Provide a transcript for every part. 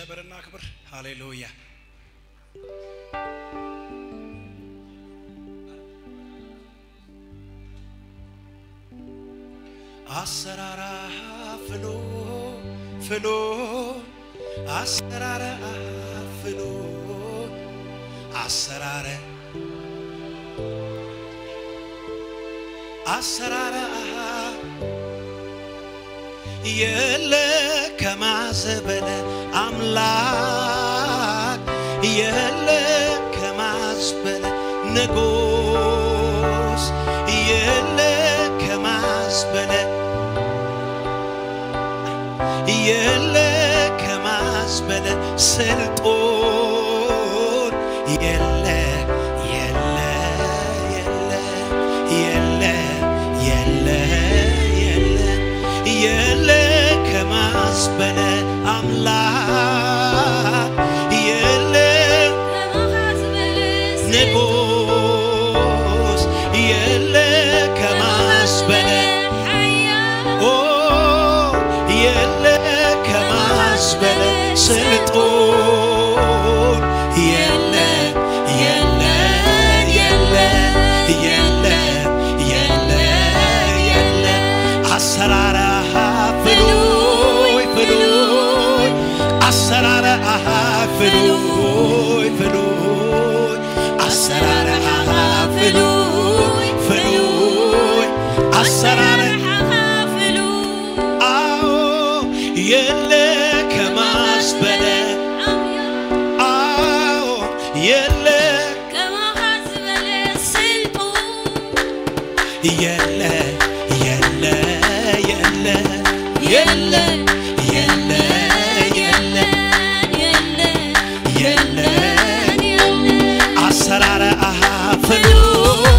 ክብርና ክብር ሃሌሉያ። አሰራራ ፍሎ ፍሎ አሰራራ ፍሎ አሰራረ አሰራራ የለ ከማዘበለ አምላክ የለ ከማዝበለ ንጉስ የለ ከማዝበለ የለ ከማዝበለ ስልጡን የለ የለ የለ የለ የለ የለ የለ ከማዝበለ አምላክ የለ ንጉስ የለ ከማዝበለ ኦ የለ ከማዝበለ ስልጡን የለ የለ የለ የለ የለ የለ አሰራራ ፍሉይ ፍሉይ አሰራራ ፍሉይ ፍሉይ አሰራራ ፍሉይ ፍሉይ አሰራራ አዎ የለ ከማስበለ አዎ የለ የለ የለ የለ የለ የለ የለ የለ አሰራረ አሃ ፍሉይ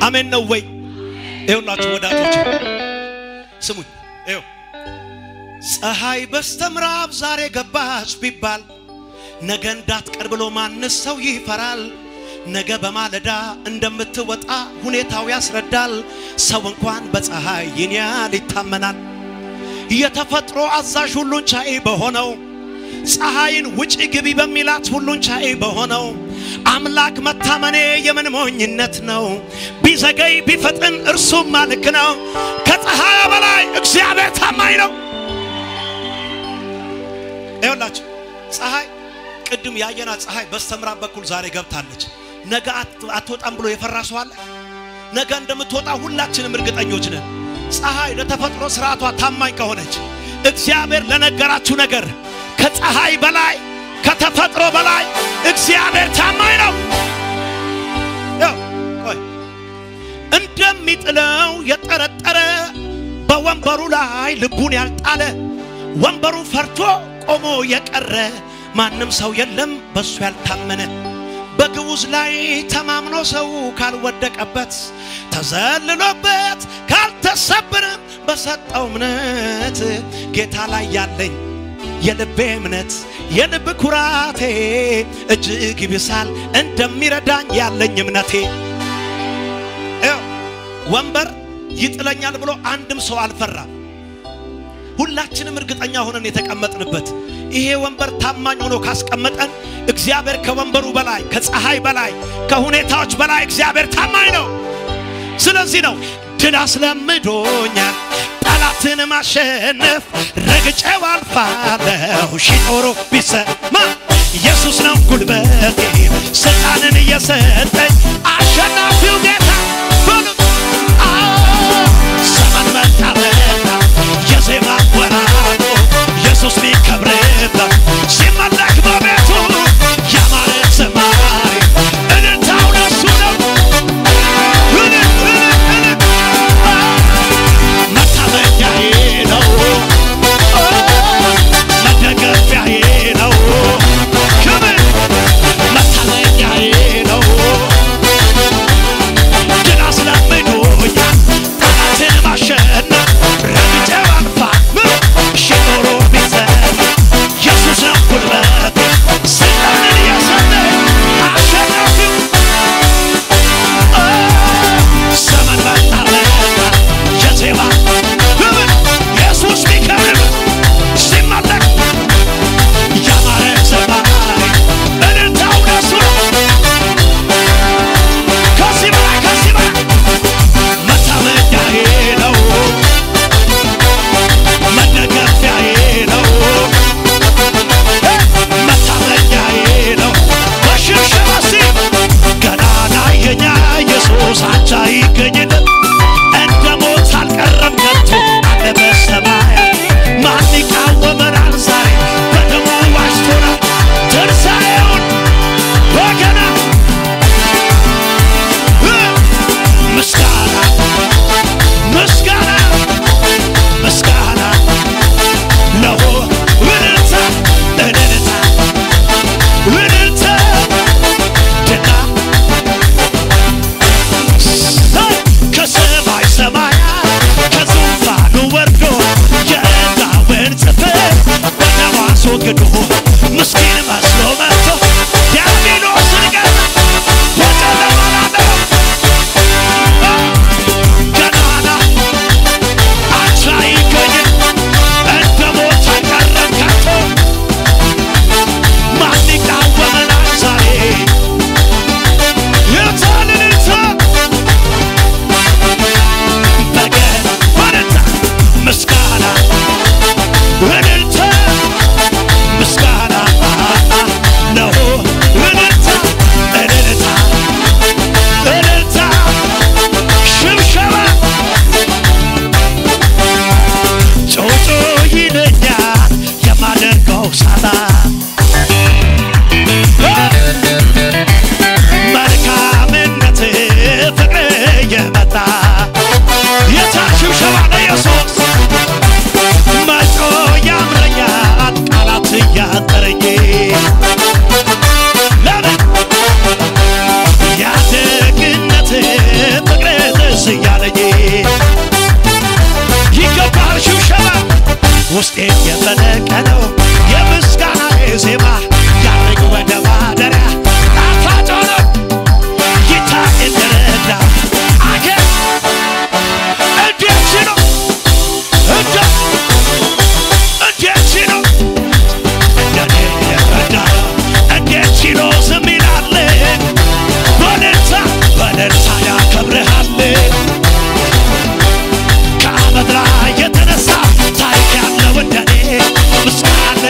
አሜን ነው ወይ? ይኸውላችሁ ወዳጆች ስሙኝ። ይኸው ፀሐይ በስተምዕራብ ዛሬ ገባች ቢባል ነገ እንዳትቀር ብሎ ማንስ ሰው ይፈራል? ነገ በማለዳ እንደምትወጣ ሁኔታው ያስረዳል። ሰው እንኳን በፀሐይ ይህን ያህል ይታመናል። የተፈጥሮ አዛዥ ሁሉን ቻይ በሆነው፣ ፀሐይን ውጪ ግቢ በሚላት ሁሉን ቻይ በሆነው አምላክ መታመኔ የምን ሞኝነት ነው? ቢዘገይ ቢፈጥን እርሱማ ልክ ነው። ከፀሐይ በላይ እግዚአብሔር ታማኝ ነው። ይኸውላችሁ ፀሐይ ቅድም ያየናት ፀሐይ በስተምዕራብ በኩል ዛሬ ገብታለች። ነገ አትወጣም ብሎ የፈራ ሰው አለ? ነገ እንደምትወጣ ሁላችንም እርግጠኞች ነን። ፀሐይ ለተፈጥሮ ስርዓቷ ታማኝ ከሆነች እግዚአብሔር ለነገራችሁ ነገር ከፀሐይ በላይ፣ ከተፈጥሮ በላይ እግዚአብሔር ታማኝ ነው። ያው ቆይ፣ እንደሚጥለው የጠረጠረ፣ በወንበሩ ላይ ልቡን ያልጣለ፣ ወንበሩን ፈርቶ ቆሞ የቀረ ማንም ሰው የለም በሱ ያልታመነ። በግዑዝ ላይ ተማምኖ ሰው ካልወደቀበት፣ ተዘልሎበት ካልተሰበረ፣ በሰጠው እምነት ጌታ ላይ ያለኝ የልቤ እምነት፣ የልብ ኩራቴ እጅግ ይብሳል እንደሚረዳኝ ያለኝ እምነቴ። ይኸው ወንበር ይጥለኛል ብሎ አንድም ሰው አልፈራም። ሁላችንም እርግጠኛ ሆነን የተቀመጥንበት ይሄ ወንበር ታማኝ ሆኖ ካስቀመጠን እግዚአብሔር ከወንበሩ በላይ፣ ከፀሐይ በላይ፣ ከሁኔታዎች በላይ እግዚአብሔር ታማኝ ነው። ስለዚህ ነው ድል አስለምዶኛል ጠላትን ማሸነፍ፣ ረግጬው አልፋለሁ ሺህ ጦሩ ቢሰማ። ኢየሱስ ነው ጉልበቴ፣ ስልጣንን እየሰጠኝ አሸናፊው ጌታ በሉት። አዎ ዘመን መጣ መጣ የዜማ ወራቶ፣ ኢየሱስ ሊከብርበት ሲመለክ በቤቱ፣ ያማረ ዝማሬ እልልታው ለሱ ነው። እልል እልል እልል። መታመኛዬ ነው፣ መደገፊያዬ ነው፣ ክብር መታመኛዬ ነው። ውስጤ የፈነቀለው የምስጋና ዜማ ያርግ ወደ ማደሪያ ጣፋጭ ሆኖ ይታይ እንደረዳ አገ እንዴት ነው እንዴት ችሎ እንደኔ የረዳ እንዴት ችሎ ዝም ይላል? በእልልታ በእልልታ ያከብርሃል። ከአመድ ላይ የተነሳ ታሪክ ያለው እንደኔ ምስጋና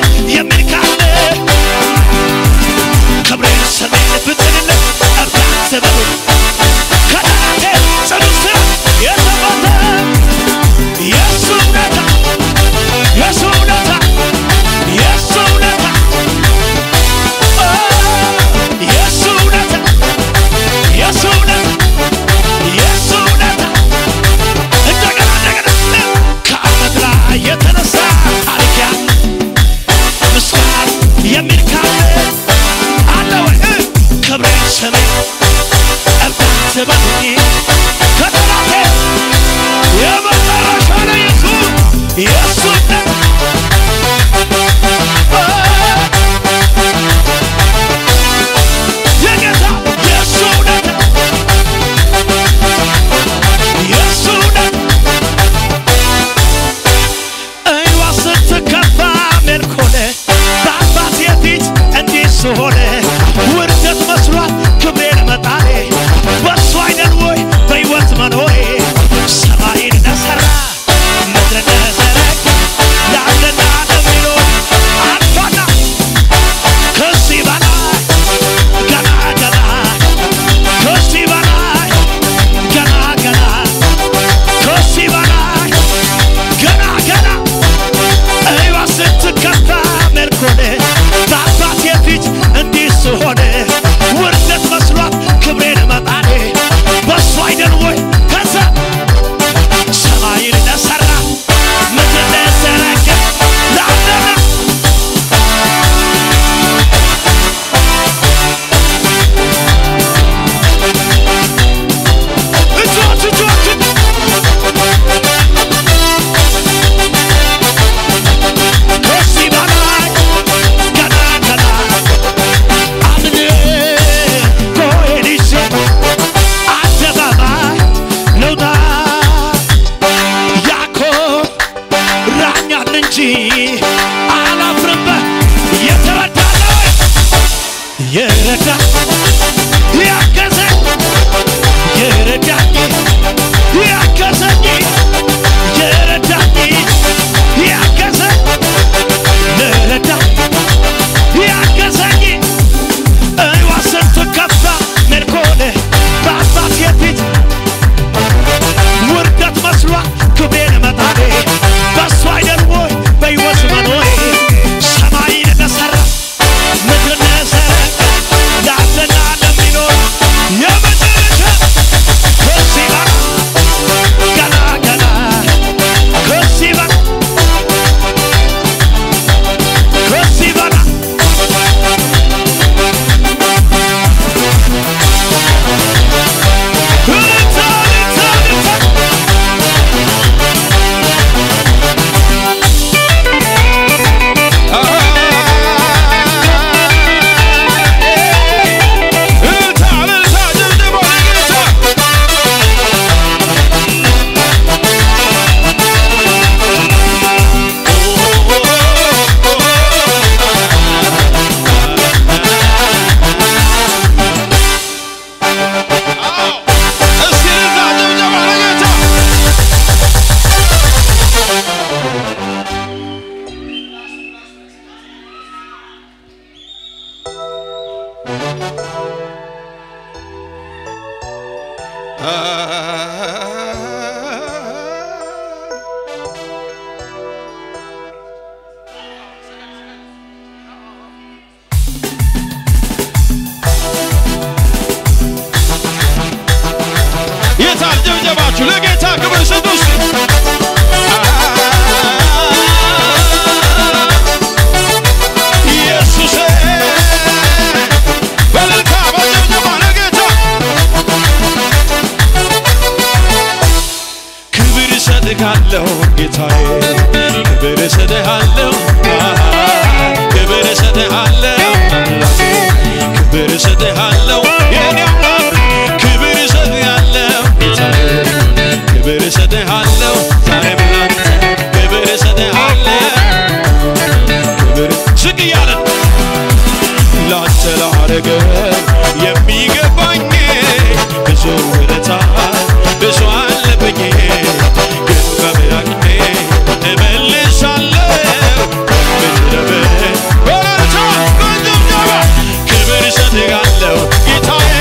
እሰጥሃለሁ ጌታዬ፣ ክብር እሰጥሃለሁ፣ ክብር እሰጥሃለሁ አምላኬ፣ ክብር እሰጥሃለሁ የኔ አምላክ፣ ክብር እሰጥሃለሁ ጌታዬ፣ ክብር እሰጥሃለሁ። ዛሬም ላንተ ክብር እሰጥሃለሁ። ክብር ዝቅ እያለን ላንተ ላረገ የሚገባኝ ብዙ ውለታ ብዙ አለብኝ፣ ግን በምን አቅሜ እመልሳለሁ? በምችለው በእልልታ በጭብጨባ ክብር እሰጥሃለሁ ጌታዬ፣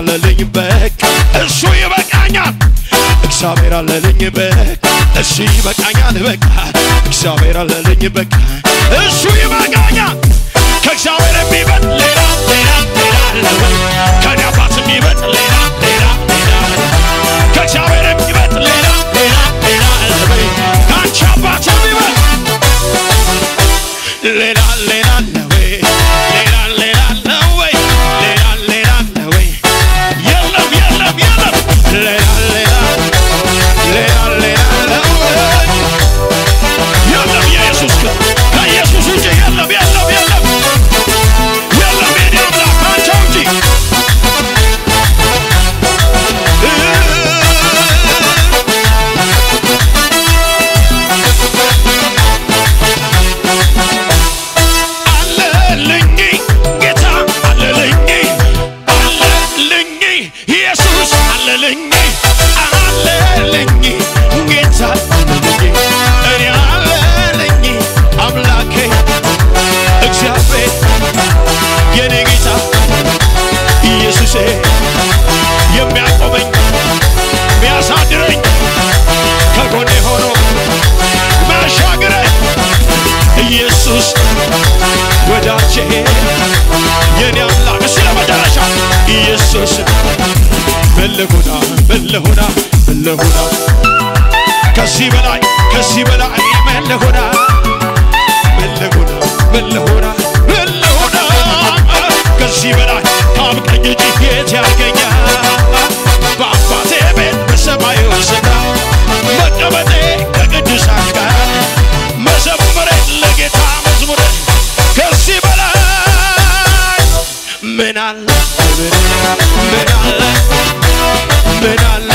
አለልኝ በቃ እሱ ይበቃኛል እግዚአብሔር አለልኝ በቃ እሱ ይበቃኛል በቃ እግዚአብሔር አለልኝ በቃ እሱ ይበቃኛል ከእግዚአብሔር የሚበልጥ ሌላ ሌላ ሌላ አለ ወይ ከእኔ አባት የሚበልጥ ሌላ ሌላ ሌላ ከእግዚአብሔር የሚበልጥ ሌላ ሌላ ሌላ አለ ወይ ከአንቺ አባት የሚበልጥ ሌላ ሌላ አለ ወይ ሌላ ሌላ አለ ወይ ሌላ ሌላ አለ ወይ የለም የለም የለም ሌላ ሌላ ሌላ ሌላ አለ ወይ የለም የኢየሱስ ከኢየሱስ ውጪ የለም የለም የለም የለም የኔ አምላክ ከአንተ ውጪ አለልኝ ጌታ አለልኝ አለልኝ ኢየሱስ አለልኝ አለልኝ ጌታ አለልኝ እኔ አለልኝ አምላኬ እግዚአብሔር የኔ ጌታ ኢየሱሴ የሚያቆመኝ የሚያሳድረኝ ከጎኔ ሆኖ የሚያሻግረኝ ኢየሱስ ወዳጄ የኔ አምላክ እስኪ ለመጨረሻ ኢየሱስ ምን ልሁና ምን ልሁና ምን ልሁና ከዚህ በላይ ምን ልሁና ምን ልሁና ምን ልሁና ምን ልሁና ከዚህ በላይ ከአብ ቀኝ እጅ የት ያገኛል በአባቴ ቤት በሰማዩ ስፍራ መቀመጤ ከቅዱሳን ጋር መዘመሬ ለጌታ መዝሙሬ ከዚህ በላይ ምን አለ ምን አለ ምን አለ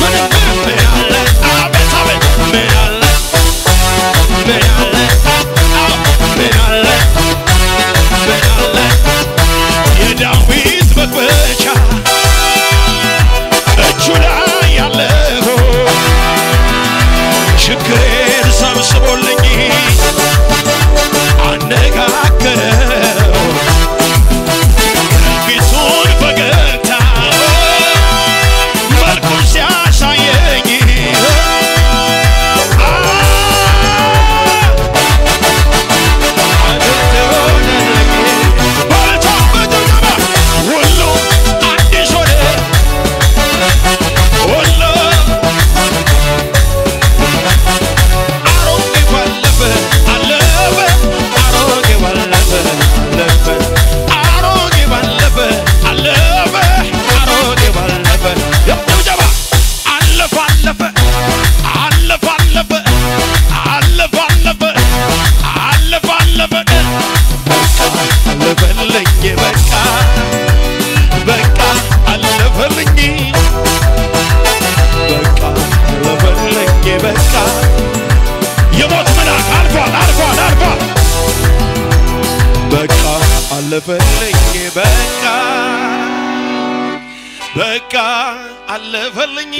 ምን ምን አለ አቤት አቤት ምን አለ ምን አለ ምን አለ ምን አለ የዳዊት መክፈቻ እጁ ላይ ያለው ችግሬን ሰብስቦልኝ አነጋገረው ፊቱን ፈገግታ መልኩን ሲያሳየኝ በልታ በጭብጨባ ሁሉ አዲስ ሆነ ሁሉ አሮጌው አለፈ አለፈ አሮጌው አለፈ አለፈ አሮጌው አለፈ አለፈ አሮጌው አለፈ ጭብጨባ አለፈ አለፈ አለፈ አለፈ አለፈ አለፈ አለፈ አለፈ በቃ አለፈልኝ በቃ በቃ አለፈልኝ በቃ አለፈልኝ በቃ የሞት መልአክ አልፏል አልፏል አልፏል በቃ አለፈልኝ በቃ በቃ አለፈልኝ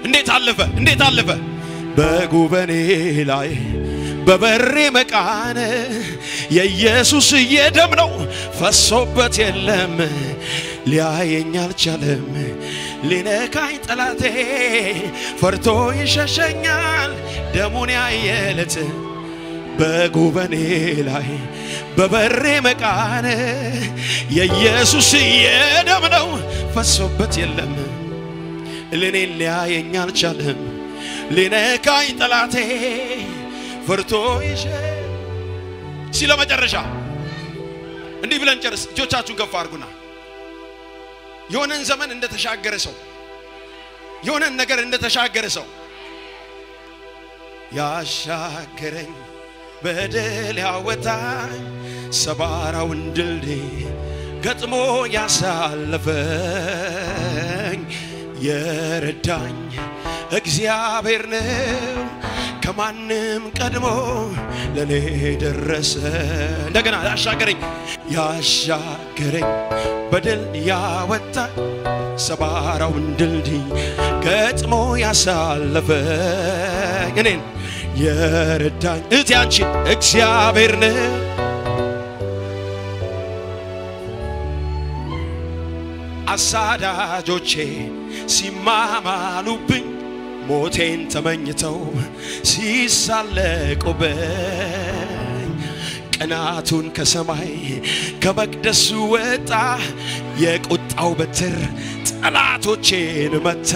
እንዴት አለፈ እንዴት አለፈ በጉበኔ ላይ በበሬ መቃን የኢየሱስ የደም ነው ፈሶበት የለም ሊያየኝ አልቻለም ሊነካኝ ጠላቴ ፈርቶ ይሸሸኛል ደሙን ያየለት በጉበኔ ላይ በበሬ መቃን የኢየሱስ የደም ነው ፈሶበት የለም ለኔ ሊያየኝ አልቻለም ሊነካኝ ጠላቴ ፈርቶ ይሸ ሲለ መጨረሻ እንዲህ ብለን ጨርስ። እጆቻችሁን ከፍ አድርጉና የሆነን ዘመን እንደተሻገረ ሰው የሆነን ነገር እንደተሻገረ ሰው ያሻገረኝ በድል ያወጣኝ ሰባራውን ድልድይ ገጥሞ ያሳለፈኝ የረዳኝ እግዚአብሔር ነው ከማንም ቀድሞ ለኔ ደረሰ። እንደገና ያሻገረኝ ያሻገረኝ በድል ያወጣኝ ሰባራውን ድልድይ ገጥሞ ያሳለፈኝ እኔን የረዳኝ እህቴ አንቺን እግዚአብሔር ነው። አሳዳጆቼ ሲማማሉብኝ ሞቴን ተመኝተው ሲሳለቁብኝ ቅናቱን ከሰማይ ከመቅደሱ ወጣ የቁጣው በትር ጠላቶቼን መታ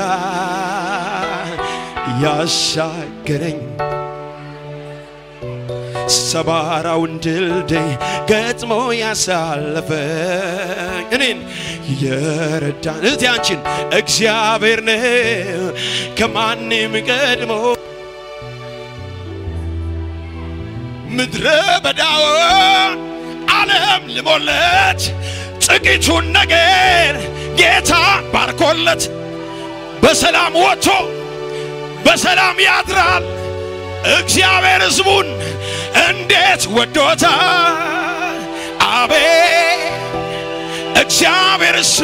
ያሻገረኝ ሰባራውን ድልድይ ገጥሞ ያሳለፈኝ እኔን የረዳን እህቴ አንቺን እግዚአብሔር ነው ከማንም ቀድሞ ምድረ በዳውን ዓለም ልሞለት ጥቂቱን ነገር ጌታ ባርኮለት በሰላም ወጥቶ በሰላም ያድራል እግዚአብሔር ሕዝቡን እንዴት ወዶታል። አቤት እግዚአብሔር እሱ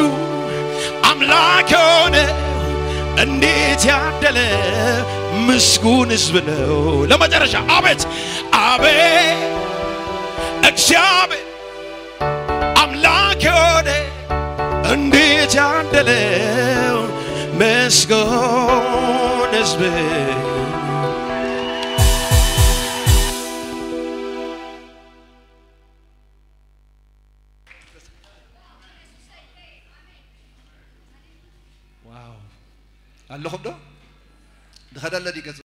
አምላክ ሆነ እንዴት ያደለ ምስጉን ሕዝብ ነው። ለመጨረሻ አቤት አቤት እግዚአብሔር አምላክ ሆነ እንዴት ያደለ ምስጉን ሕዝብ። ኣለኹም ዶ ድኸደለ ዲ ገጽ